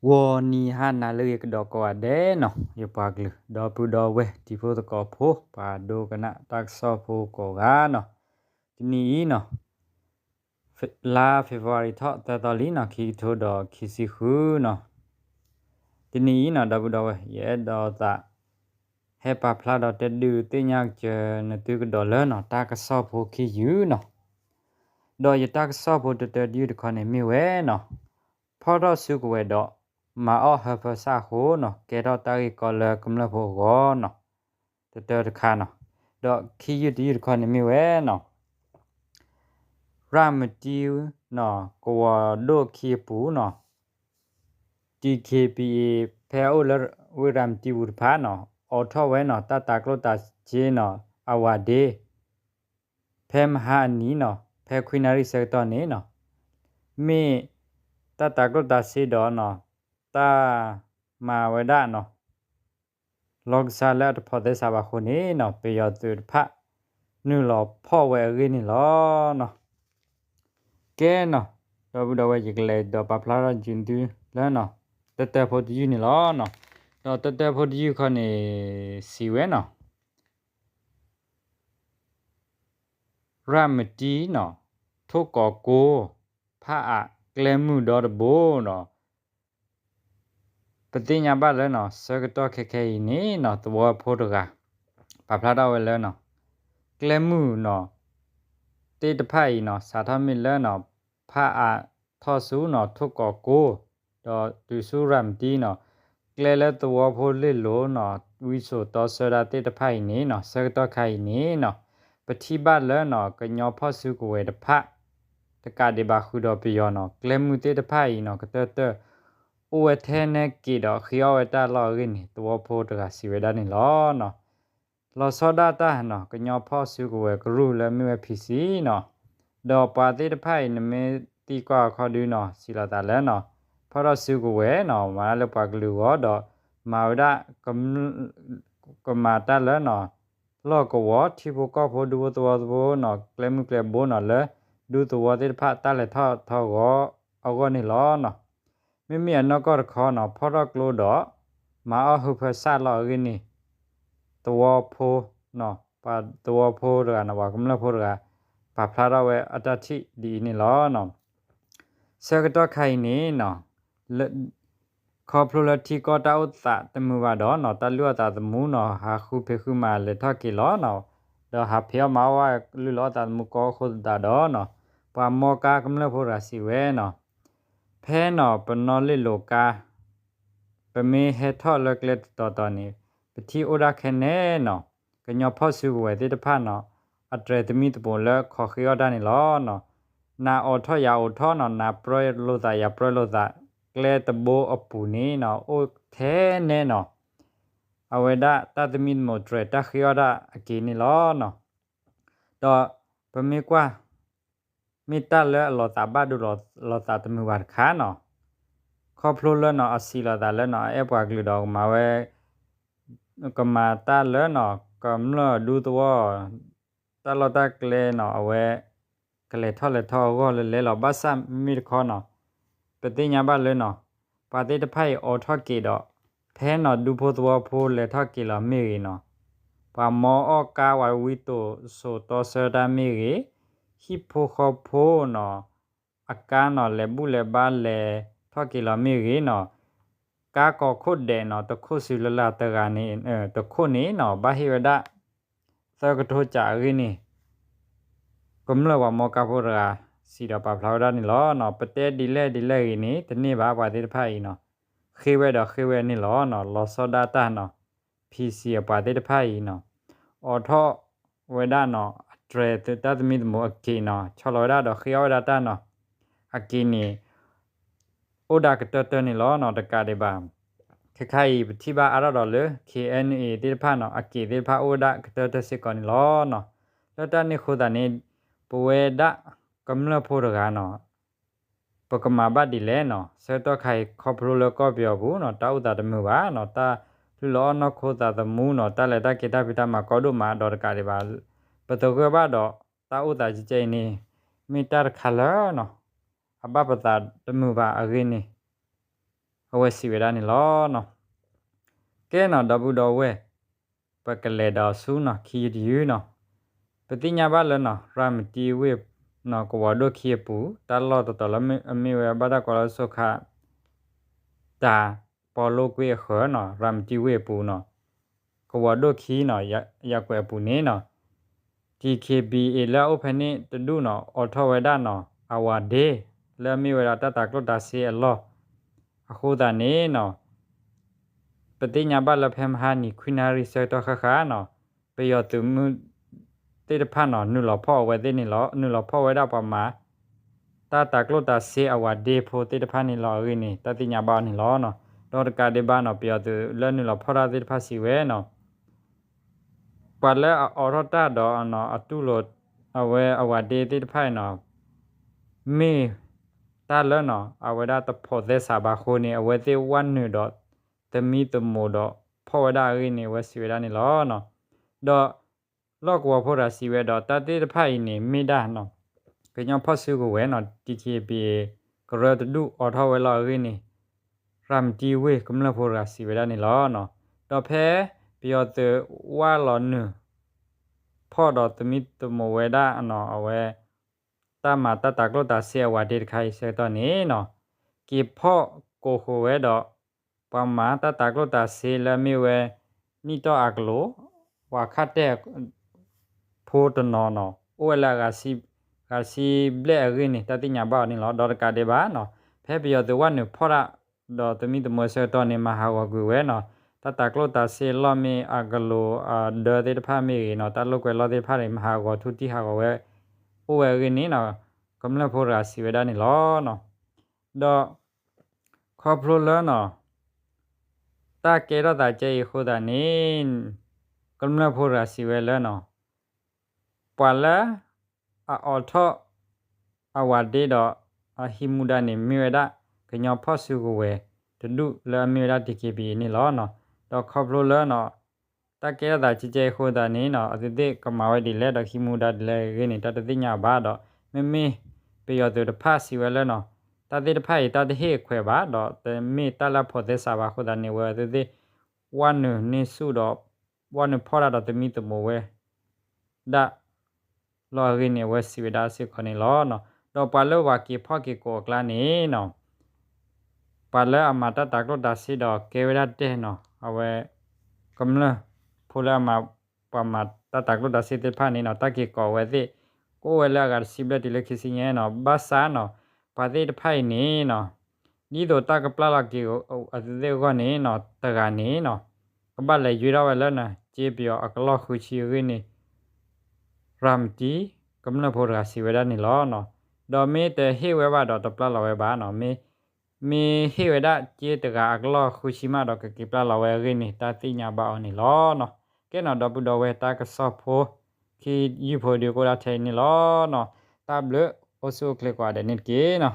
ဂီၤနံၤဟါနၤလၢအဂ့ၤကဒီးကိးဂၤဒဲးနီၤ, ယပှၤကလုာ် ဒီပုၢ်ဒီဝဲၢ် တံၤဖိသကိးဖိ ပှၤဒိကနၣ်တၢ်ကစီၣ်ဖိကိးဂၤနီၤ, တနံၤအံၤနီၤ လါ February ထီၣ်သၢသီလံနီၤ, ခံကထိဒီးခံဆံဃုနီၤ, တနံၤအံၤနီၤ ဒီပုၢ်ဒီဝဲၢ် ယအဲၣ်ဒိးသး ဟဲပာ်ဖျါဒီးတဲဒုးသ့ၣ်ညါကစၢၤနသုကဒီးလၢနီၤ တၢ်ကစီၣ်ဖိခံယုၢ်နီၤ, ဒီးယတၢ်ကစီၣ်ဖိတတၢတယုၢ်တခီန့ၣ်မ့ၢ်ဝဲနီၤ, ဖီၣ်ထီၣ်စုကဝဲၤဒီး မၤအီၣ်ဟၢဖၢဆၣ်အဃိနီၤ ကဲထီၣ်တၢ်ဂ့ၢ်ကီလၢကမျၢၢ်ဖိအဂီၢ်နီၤ, တတၢတခါနီၤ, ဒီးခံယုၢ်တယုၢ်တခီန့ၣ်မ့ၢ်ဝဲနီၤ ရၤမတံနီၤ ကဝီၤဒိၣ်ခံအပူၤနီၤ, DKBA ဖဲအအိၣ်လၢဝ့ၢ်ရၤမတံပူၤတဖၣ်နီၤ အိးထီၣ်ဝဲနီၤ တၢ်တၤကျိၣ်တၤစ့နီၤ အဝၤဒ့ ဖဲမဟါအနံၤနီၤ ဖဲခွံနၣ်ရံၣ်ဆၢကတီၢ်န့ၣ်နီၤ, မ့ၢ်တၢ်တၤကျိၣ်တၤစ့ဒီးနီၤ တၢ်မၤဝဲဒၣ်နီၤ လီၢ်ကစၢ်လၢအတဖိးသဲစးဘၣ်အဃိန့ၣ်နီၤ ပယီၤသုးတဖၣ် နုာ်လီၤဖီၣ်ဝဲအဂ့ၢ်န့ၣ်လီၤ. ကဲနီၤ ဒီပုၢ်ဒီဝဲၢ် ယကလဲၤဒီးပာ်ဖျါထီၣ်က့ၤသုလၢနီၤ တတၢဖိတယုၢ်န့ၣ်လီၤ. ဒီးတတၢဖိတယုၢ်ခီန့ၣ် စံးဝဲနီၤ ရၤမတံနီၤ ထိၣ်ကီးကိ ဖးအး ကျဲမုၢ်ဒီတဘိဒီး ပသ့ၣ်ညါဘၣ်လၢနီၤ ဆၢကတီၢ်ခဲခဲအံၤန့ၣ်နီၤ သဝီဖိတဂၤ ပာ်ဖျါထီၣ်ဝဲလၢနီၤ ကျဲမုၢ်နီၤ သ့ၣ်တဖၣ်အံၤနီၤ စးထီၣ်မ့ၢ်လၢနီၤ ဖးအးထီၣ်ဆူနီၤ ထိၣ်ကီးကိ ဒီးတုၤဆူရၤမတံနီၤ ကျဲလၢသဝီဖိလ့ၣ်လိၤနီၤ ဝံစိာ်တီဆၢဒၣ်သ့ၣ်တဖၣ်အံၤန့ၣ်နီၤ ဆၢကတီၢ်ခါအံၤန့ၣ်နီၤ ပထံၣ်ဘၣ်လၢနီၤ ကညီဖီၣ်စုကဝဲၤတဖၣ် တကးဒံးဘၣ်ဃုာ်ဒီးပယီၤနီၤ ကျဲမုၢ်သ့ၣ်တဖၣ်အံၤနီၤ ကတၢၢ်တၢၢ် အိၣ်ဝဲထဲနဲက့ၤဒီးဃ့အီၣ်ဝဲတၢ်လီၢ်အဂ့ၢ်န့ၣ် သဝီဖိတဂၤစံးဝဲဒၣ်န့ၣ်လီၤ. လီၤဆီဒၣ်တၢ်နီၤ ကညီဖီၣ်စုကဝဲၤကရူၢ်လၢမ့ၢ်ဝဲ ဖံဆံနီၤ ဒီးပှၤသ့ၣ်တဖၣ်အံၤ နမ့ၢ်သံကွၢ်အခီဒုနီၤ စံးလီၤသးလၢနီၤ ဖီၣ်ထီၣ်စုကဝဲၤနီၤ မၤတၢ်လၢပှၤကလုာ်အဂီၢ်ဒီး မၤဝဲဒၣ် ကမၤတၢ်လၢနီၤ လီၢ်ကဝီၤ ထံဖိကီၢ်ဖိ ဒူဖိသဝီဖိနီၤ ကျဲမုၢ်ကျဲဘိနီၤ လၢဒူသဝီသ့ၣ်တဖၣ် တၢ်လဲၤထီၣ်ထီအဂီၢ်န့ၣ်လီၤ. မ့မ့ၢ်အနီၢ်ကီၢ်တခီနီၤ ဖီၣ်ထီၣ်ကျိဒီး မၤအီၣ်ဟုဖၢဆၣ်လီၤအဂ့ၢ်န့ၣ် သဝီဖိ ပှၤသဝီဖိတဂၤနီၤ ပှၤကမျၢၢ်ဖိတဂၤ ပာ်ဖျါထီၣ်ဝဲအတၢ်ထံၣ်ဒ်အံၤန့ၣ်လီၤ. ဆၢကတီၢ်ခါအံၤန့ၣ်နီၤ ခီဖျိလၢထံကီၢ်တၢ်အိၣ်သးတမုာ်ဘၣ်ဒီးနီၤ တၢ်လုၢ်အီၣ်သးသမူနီၤ ဟးဃုဖံးဃုမၤလဲၤထီၣ်က့ၤလီၤနီၤ ဒီးဟးဖံးအီၣ်မၤအီၣ်ဝဲလုၢ်လီၤအီၣ်သးသမူကိးဃိသတးဒီးနီၤ ပှၤမီကါကမျၢၢ်ဖိတဂၤစံးဝဲနီၤ ဖဲနီၤ ပနီၣ်လ့ၣ်လိၤကါ ပမ့ၢ်ဟဲထီၣ်လၢကျဲတတီၤတီၤန့ၣ် ပထံၣ်အိၣ်ဒၣ်ခဲန့ၣ်နီၤ ကညီဖီၣ်စုကဝဲၤသ့ၣ်တဖၣ်နီၤ အတြဲၤသမံသမိးလၢခိးဃ့အီၣ်တၢ်န့ၣ်လီၤ. နၤအိးထီၣ်ယၤအိးထီၣ်နီၤ နၤပြၢလိာ်သးယၤပြၢလိာ်သး ကျဲတဘိအပူၤန့ၣ်နီၤ အိၣ်ထဲန့ၣ်နီၤ အဝဲဒၣ်တၢ်သမံသမိးတြဲၤတၢ်ဃ့အီၣ်တၢ်အက့ၤန့ၣ်လီၤ. ဒီးပမ့ၢ်ကွၢ် မ့ၢ်တၢ်လၢအလီၤသးဘၣ်ဒိလီၤသးတမုာ်ဘၣ်တခါနီၤ ခီဖျိလၢနီၤ အစံးလီၤသးလၢနီၤ အအဲၣ်ပှၤကလုာ်ဒီးကမၤဝဲ ကမၤတၢ်လၢနီၤ ကမျၢၢ်ဒူသဝီ တၢ်လီၢ်တၢ်ကျဲနီၤ အဝဲ ကလဲၤထီၣ်လဲၤထီအဂီၢ်လၢလဲၤလီၤ ဘၣ်ဆၣ်မ့မ့ၢ်တခီနီၤ ပသ့ၣ်ညါဘၣ်လၢနီၤ ပှၤသ့ၣ်တဖၣ်အံၤအိးထီၣ်က့ၤဒီး ဖဲနီၤဒူဖိသဝီဖိလဲၤထီၣ်က့ၤလီၤမ့ၢ်ဂ့ၤနီၤ ပှၤမီအီၣ်ကါဝဲဝံတိာ်စိာ်တီဆၢတၢ်မ့ၢ်ဂ့ၤ, ဟံၣ်ဖိဃီဖိနီၤ အကါနီၤ လဲၤဘူၣ်လဲၤဘါလဲၤထီၣ်က့ၤလီၤမ့ၢ်ဂ့ၤနီၤ, ကါကိးခိၣ်ဒဲးနီၤ တခိၣ်စုလၢ်လၢ်တဂၤန့ၣ် တခိၣ်န့ၣ်နီၤ ဘၣ်ဟ့ၣ်ဝဲဒၣ် သၢကထိစးအဂ့ၢ်န့ၣ် ကမျၢၢ်ပှၤမီကါဖိတဂၤ စံးဒီးပာ်ဖျါဝဲဒၣ်န့ၣ်လီၤ. ပတဲဒ်လဲၣ်ဒ်လဲၣ်ဂ့ၤန့ၣ် တန့ၢ်ဘၣ်ပှၤသ့ၣ်တဖၣ်အံၤနီၤ ဃ့ဝဲဒီးဃ့ဝဲန့ၣ်လီၤ. လီၤဆီဒၣ်တၢ်နီၤ ဖံစံး အပှၤသ့ၣ်တဖၣ်အံၤနီၤ အိးထီၣ်ဝဲဒၣ်နီၤ အတြဲၤတၢ်သမံသမိးအက့ၤနီၤ ဆီလီၤဝဲဒၣ်ဒီးဃ့အီၣ်ဝဲဒၣ်တၢ်နီၤ အက့ၤန့ၣ် အိၣ်ဒၣ်ကတၢၢ်တၢၢ်န့ၣ်လီၤနီၤ တကးဒံးဘၣ် ခဲခါအံၤ ပထံၣ်ဘၣ်အါထီၣ်ဒီးလၢ ခ့ၣ်အဲၣ်ယူၣ်ၡူး သ့ၣ်တဖၣ်နီၤ အက့ၤသ့ၣ်တဖၣ်အိၣ်ဝဲဒၣ်ကတၢၢ်တၢၢ်စ့ၢ်ကီးန့ၣ်လီၤ. လၢတၢ်န့ၣ်အဃိသတးန့ၣ် ပဝဲဒၣ်ကမျၢၢ်ဖိတဂၤနီၤ ပကမၤဘၣ်ဒ်လဲၣ်နီၤ ဆၢကတီၢ်ခါအံၤ ခီဖျိလၢကီၢ်ပယီၤပူၤနီၤ တၢ်အိၣ်သးတမုာ်ဘၣ်နီၤ တၢ်လုၢ်လီၤအီၣ်နီၢ်ခိသးသမူနီၤ တၢ်လဲၤတၢ်က့ၤတၢ်ဖံးတၢ်မၤကီဒိၣ်မးဒီးတကးဒံးဘၣ် ပသဂၢၢ်ဘၣ်ဒီးတၢ်အိၣ်သးကဲကဲအံၤန့ၣ် မ့ၢ်တၢ်တခါလၢနီၤ အဘၣ်ပသးတမုာ်ဘၣ်အဂ့ၢ်န့ၣ် အဝဲစံးဝဲဒၣ်န့ၣ်လီၤ. ကဲနီၤ ဒီပုၢ်ဒီဝဲၢ်, ပကလဲၤဒီးဆူနီၤ ခံယုၢ်တယုၢ်နီၤ, ပသ့ၣ်ညါဘၣ်လၢနီၤ ရၤမတံဝ့ၢ် နီၤ ကဝီၤဒိၣ်ခံအပူၤ တၢ်လီၢ်တတီၤလၢအမ့ၢ်ဝဲဘၣ်တၢ်ကိးလၢစိခါ တၢ်ပီလိကွ့အဃၢၤနီၤ ရၤမတံဝ့ၢ်အပူၤနီၤ ကဝီၤဒိၣ်ခံနီၤ ယၤကွဲးအပူၤန့ၣ်နီၤ DKBA လၢအအိၣ်ဖဲန့ၣ်တဒူၣ်နီၤ အိးထီၣ်ဝဲဒၣ်နီၤ အဝၤဒ့ လၢအမ့ၢ်ဝဲဒၣ်တၢ်တၤကျိၣ်တၤစ့အလီၢ် အဃိသတးန့ၣ်နီၤ ပသ့ၣ်ညါဘၣ်လၢဖဲမဟါနံၤခွံနၣ်ရံၣ်ဆၢကတီၢ်ဃၣ်ဃၣ်နီၤ ပယီၤသုးမုၢ်သ့ၣ်တဖၣ်နီၤ နုာ်လီၤဖီၣ်အဝဲသ့ၣ်န့ၣ်လီၤ. နုာ်လီၤဖီၣ်ဝဲဒၣ်ပှၤမၤ တၢ်တၤကျိၣ်တၤစ့အဝၤဒ့ဖိသ့ၣ်တဖၣ်န့ၣ်လီၤအဂ့ၢ်န့ၣ် တၢ်သ့ၣ်ညါဘၣ်အီၤန့ၣ်လီၤ. ဒီးတကးဒံးဘၣ်နီၤ ပယီၤသုးလၢနုာ်လီၤဖီၣ်တၢ်သ့ၣ်တဖၣ်စံးဝဲနီၤ ပှၤလၢအအိးထီၣ်တၢ်ဒီးအတူၢ်လိာ် အဝဲအဝၤဒ့သ့ၣ်တဖၣ်အံၤနီၤ မ့ၢ်တၢ်လၢနီၤ အဝဲဒၣ်တဖိးသဲစးဘၣ်အဃိန့ၣ် အဝဲသ့ၣ်ဝဲနုာ်ဒီး သမံသမိးဒီးဖီၣ်ဝဲဒၣ်အဂ့ၢ်န့ၣ် အဝဲစံးဝဲဒၣ်န့ၣ်လီၤ. ဒီးလီၢ်ကဝီၤဖိတဂၤစံးဝဲဒီး တၢ်သ့ၣ်တဖၣ်အံၤန့ၣ် မ့ၢ်ဒၣ်နီၤ ကညီဖီၣ်စုကဝဲၤနီၤ DKBA ကရၢတဒူၣ်အိးထီၣ်ဝဲလီၤအဂ့ၢ်န့ၣ် ရၤမတံဝ့ၢ်ကမျၢၢ်ဖိတဂၤစံးဝဲဒၣ်န့ၣ်လီၤ. ဒီးဖဲပယီၤသုးဝၢ်လီၤနုာ် ဖီၣ်ဒီးသမံသမိးဝဲဒၣ်နီၤ အဝဲ တၢ်မၤတၢ်တၤကျိၣ်တၤစ့အဝၤဒ့တခါအံၤဆၢကတီၢ်န့ၣ်နီၤ က့ၤဖီၣ်ကိးဃိးဝဲဒီး ပှၤမၤတၢ်တၤကျိၣ်တၤစ့လၢအမ့ၢ်ဝဲ နံၣ်တီၢ်အကလိၤ ပှၤခၣ်တဲၣ်ဖိတနီၤနီၤ အိၣ်ဝဲလၢ ဂၤဆံဘျဲၣ်အဂ့ၢ်န့ၣ် တၢ်သ့ၣ်ညါဘၣ်အီၤန့ၣ်လီၤ. ဒီးတကးဒံးဘၣ်နီၤ ဖဲပယီၤသုးဝၢ်နုာ်ဖီၣ်တၢ် ဒီးသမံသမိးဆၢကတီၢ်န့ၣ် မၤဟးဂီၤကွံာ်ဝဲနီၤ တၢ်တၤကျိၣ်တၤစ့လီၢ်မ့ၢ်အကလိၤအဒၢသ့ၣ်တဖၣ်မ့ၢ်ဂ့ၤနီၤ တၢ်လိာ်ကွဲလီၢ်သ့ၣ်တဖၣ်န့ၣ် မၤဟးဂီၤထူတံၢ်ဟးဂီၤဝဲ အိၣ်ဝဲအဂ့ၢ်န့ၣ်နီၤ ကမျၢၢ်ဖိတဂၤစံးဝဲဒၣ်န့ၣ်လီၤ. ဒီးခီဖျိလၢနီၤ တၢ်ကဲထီၣ်သးကဲအံၤအဃိသတးန့ၣ် ကမျၢၢ်ဖိတဂၤစံးဝဲလၢနီၤ ပှၤလၢ အအိးထီၣ် အဝၤဒ့ဒီး အဟံးမူဒါန့ၣ် မ့ၢ်ဝဲဒၣ် ကညီဖီၣ်စုကဝဲၤတဒူၣ်လၢအမ့ၢ်ဝဲဒၣ် DKBA န့ၣ်လီၤ. ဒီးခီဖျိလၢနီၤ တၢ်ကဲထီၣ်သးကဲကဲအဃိသတးန့ၣ်နီၤ အဝဲသ့ၣ်ကမၤဝဲဒ်လဲၣ်ဒီးဟံးမူဒါဒ်လဲၣ်အဂ့ၢ်န့ၣ် တၢ်တသ့ၣ်ညါဘၣ်ဒီး မ့မ့ၢ်ပယီၤသုးတဖၣ်စံးဝဲလၢနီၤ တၢ်သ့ၣ်တဖၣ်အံၤ တၢ်တဟ့ၣ်အခွဲးဘၣ်ဒီး တမ့ၢ်တၢ်လၢအဖိးသဲစးဘၣ်အဃိသတးန့ၣ် အဝဲသ့ၣ် ဝၢ်နုာ်န့ၢ်ဆူၣ်ဒီး ဝၢ်နုာ်ဖီၣ်တၢ်ဒီးသမံသမိးဝဲ ဒၣ် လီၤအဂ့ၢ်န့ၣ် အဝဲစံးဝဲဒၣ်စ့ၢ်ကီးန့ၣ်လီၤ. ဒီးပှၤလၢပှၤက့ၤဖီၣ်က့ၤကိးအကျါန့ၣ်နီၤ ပှၤလၢအမၤတၢ်တၤကျိၣ်တၤစ့ဒီးကဲဝဲဒၣ်တဲနီၤ အဝဲ ကမျၢၢ်ဖိလၢအမၤ ပှၤမၤတၢ်တၤကျိၣ်တၤစ့သ့ၣ်တဖၣ်န့ၣ်နီၤ တၢ်က့ၤကိးဝဲသ့ၣ် ကအိၣ်ဝဲလၢအဂၤတဆံဘျဲၣ်တုၤလၢခံဆံညါနီၤ ဘၣ်ဆၣ်နီၤ ပှၤသ့ၣ်တဖၣ်အံၤန့ၣ်နီၤ ဒ်သိးတၢ်ကပျၢ်လီၤက့ၤအဝဲသ့ၣ်အဂီၢ်န့ၣ်နီၤ တဂၤန့ၣ်နီၤ ကဘၣ်လဲၤယွ့ထီၣ်ဝဲလၢနီၤ က့ပယီၤအကလီၢ်ဃုဆံအဂ့ၢ်န့ၣ် ရၤမတံ ကမျၢၢ်ဖိတဂၤစံးဝဲဒၣ်န့ၣ်လီၤ. ဒီးမ့ၢ်တဟ့ၣ်ဝဲဘၣ်ဒီးတပျၢ်လီၤဝဲဘၣ်နီၤ မ့ၢ် မ့ၢ်ဟ့ၣ်ဝဲဒၣ်က့တဂၤအကလီၢ်ဃုဆံမးဒီးကက့ၤပျၢ်လီၤဝဲအဂ့ၢ်န့ၣ် တၢ်သ့ၣ်ညါဘၣ်အီၤန့ၣ်လီၤ. ကဲနီၤ ဒီပုၢ်ဒီဝဲၢ်တၢ်ကစီၣ်ဖိ ခံယုၢ်ဖိဒုးကအိၣ်ဒၣ်ထဲအံၤန့ၣ်လီၤ. တၢ်ဘျုး အိၣ်ဆူၣ်အိၣ်ချ့ကိးဂၤဒဲးန့ၣ်တက့ၢ်နီၤ.